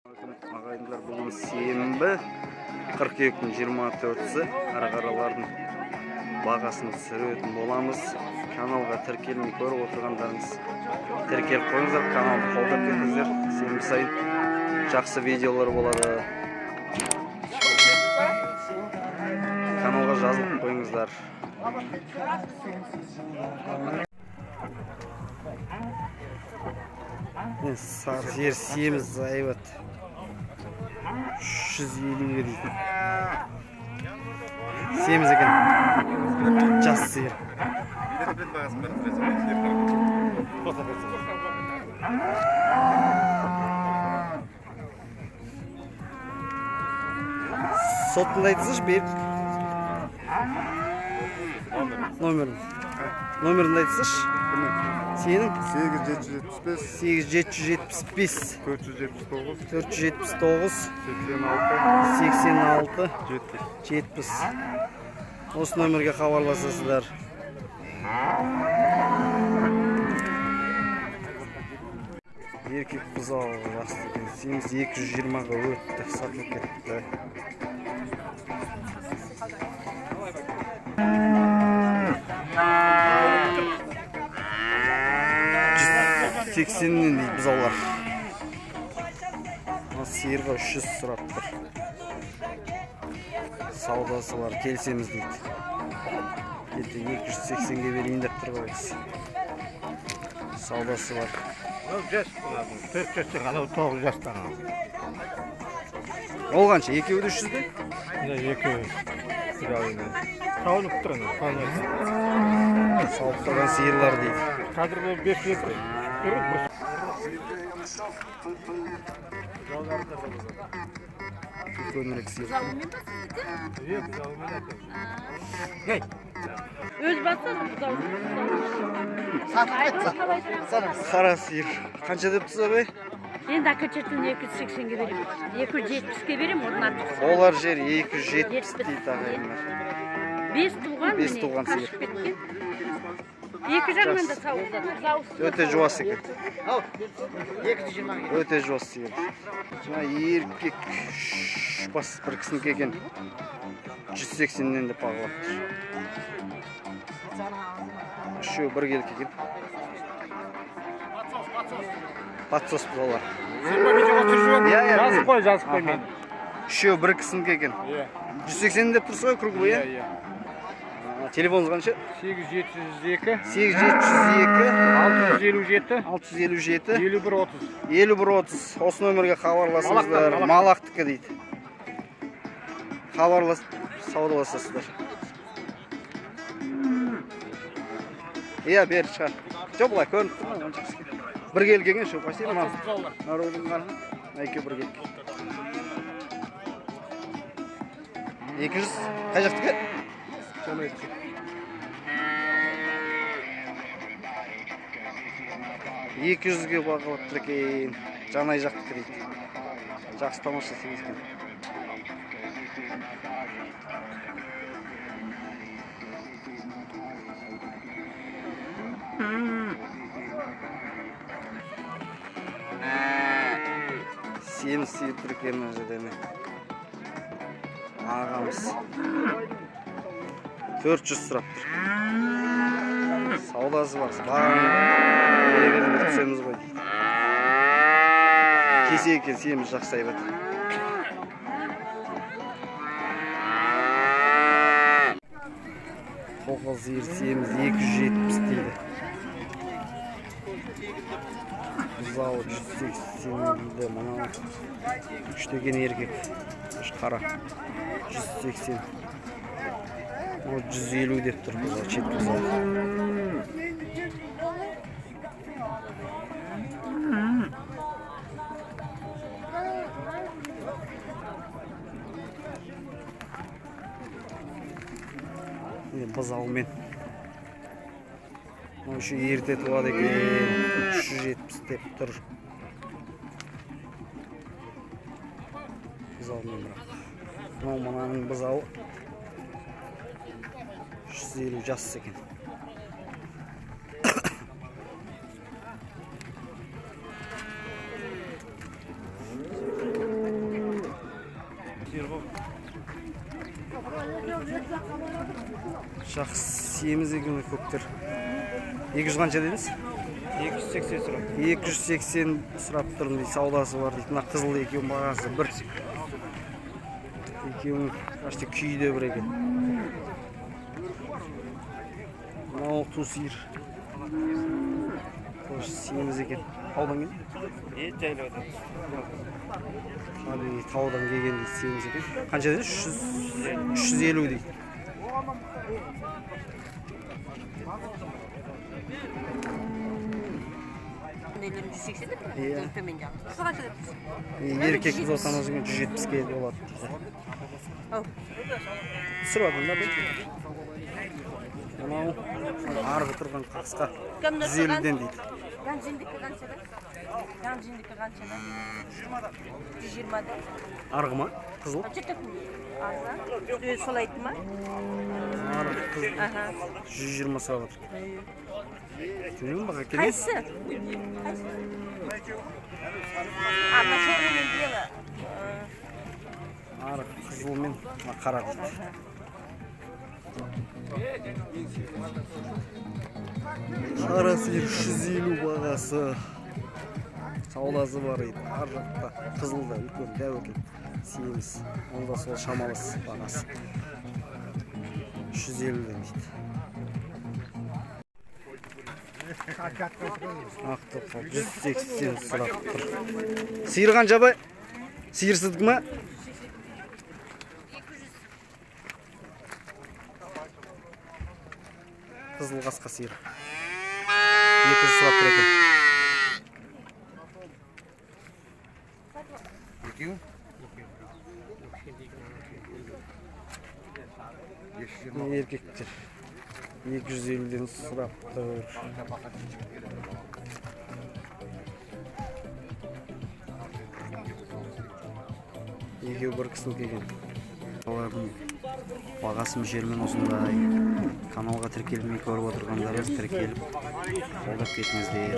Ағайындар, бүгін сенбі, қыркүйектің 24-сі. Ары қаралардың бағасын түсіретін боламыз. Каналға тіркелмей көріп отырғандарыңыз, тіркеліп қойыңыздар, каналды қолдап кетіңіздер. Сенбі сайын жақсы видеолар болады. Каналға жазылып қойыңыздар. Міне, сары сиыр семіз, айбат. 350-ге дейтін. Семіз екен. Жас сиыр. Сотыңды айтсайшы, Берік. Номерін. Номеріңді айтсайшы. Сенің? 8775. 8775. 479. 479. 86. 86. 70. 70. Осы номерге хабарласасыздар. Еркек бұзау жақсы екен. Семіз, 220-ға өтті, сатылып кетті. 180-нен дейді бұзаулар. Мына сиырға 300 сұрап тұр. Саудасы бар, келісеміз дейді. Ертең 280-ге берейін деп тұр ғой кісі. Саудасы бар. Жас бұлардың, 4 жастан, анау 9 жастан. Ол қанша? Екеуі де 300-де? Мына екеуі. Сауынып тұр ана, сауынып. Сауып тұрған сиырлар дейді. Қазір бұл 5 литр. Бір Үлкенірек сиыр. Өз басы бұзау. Қара сиыр. Қанша деп тұрсыз, абай? Енді окончательно 280-ге беремін. 270-ке беремін, одан артық. Олар жер 270 дейді, ағайындар. Бес туған, Бес міне, туған сиыр. қашып кеткен. Екі жағынан да сау. Өте жуас екен. Өте жуас сиыр. Мына еркек үш бас бір кісінікі екен. 180-нен деп бағалап тұр. Үшеуі бір келкі екен. Подсос бұзаулар. Иә. Жазып қой, жазып қой мені. Үшеуі бір кісінікі екен. Иә. 180 деп тұрсыз ғой, круглый, иә? Иә. Телефоныңыз қанша? 8702. 8702. 657. 657. 51 30. 51 30. Осы номерге хабарласыңыздар. Малақтан. Малақтікі дейді. Хабарласып саудаласасыздар. Иә, бері шығар. Жоқ, былай көрініп тұр ма? Онша кісіге. Бір келген шу, спасибо. Народың қара. Мына екеуі бір келген. 200 қай жақтікі? Жанайдікі. 200-ге бағалап тұр екен. Жанай жақтікі дейді. Жақсы, тамаша семіз екен. Семіз сиыр тұр екен мына жерде, міне. Ағамыз 400 сұрап тұр. Саудасы бар, бағаны бере беріңдер, түсеміз ғой дейді. Кесе екен, семіз, жақсы, әйбат. Тоқал сиыр семіз, 270 дейді. Бұзауы 180 дейді. Мынау үш деген еркек. Үш қара. 180. Мынау 150 деп тұр бұзау, шеткі бұзау. Міне, бұзаумен. Мынау еще ерте туады екен. 370 деп тұр. Бұзаумен бірақ. Мынау мынаның бұзауы 350, жас екен. Жақсы семіз екен көктер. 200 қанша дедіңіз? 280 сұрап. 280 сұрап тұрмын дейді, саудасы бар дейді. Мына қызыл екеуінің бағасы бір. Екеуінің почти күйі де бір екен. Мынау ту сиыр. Тоже семіз екен. Таудан келген? Жайлаудан. Табиғи таудан келген дейді, семіз екен. Қанша дедіңіз? 350 дейді. Иә. Еркек бұзау екен, 170-ке болады дейді. Түсіріп жатырмын да бұл. Мынау арғы тұрған қасқа 150-ден дейді. Ганжиндікі қаншада? Ганжиндікі қаншада? 120-да. Арғы ма? Қызыл? Арзан. Солай айтты ма? Арғы қызыл. 120 сұрап отыр. Төмен баға екен. Қайсысы? Қайсысы? А, мына черный мен белый. Арғы қызыл мен мына қара дейді. Қара сиыр 350 бағасы. Саудасы бар дейді. Ар жақта қызыл да үлкен дәу екен. Семіз. Онда сол шамалас бағасы. 350-ден дейді. Ақ тоқал 180 сұрап тұр. Сиыр қанша бай? Сиыр сіздікі ма? Қызыл қасқа сиыр. 200 сұрап тұр екен. Еркектер 250-ден сұрап тұр. Екеуі бір кісінікі екен. Олардың бағасы мөлшерімен осындай. Каналға тіркелмей көріп отырғандарыңыз тіркеліп қолдап кетіңіздер.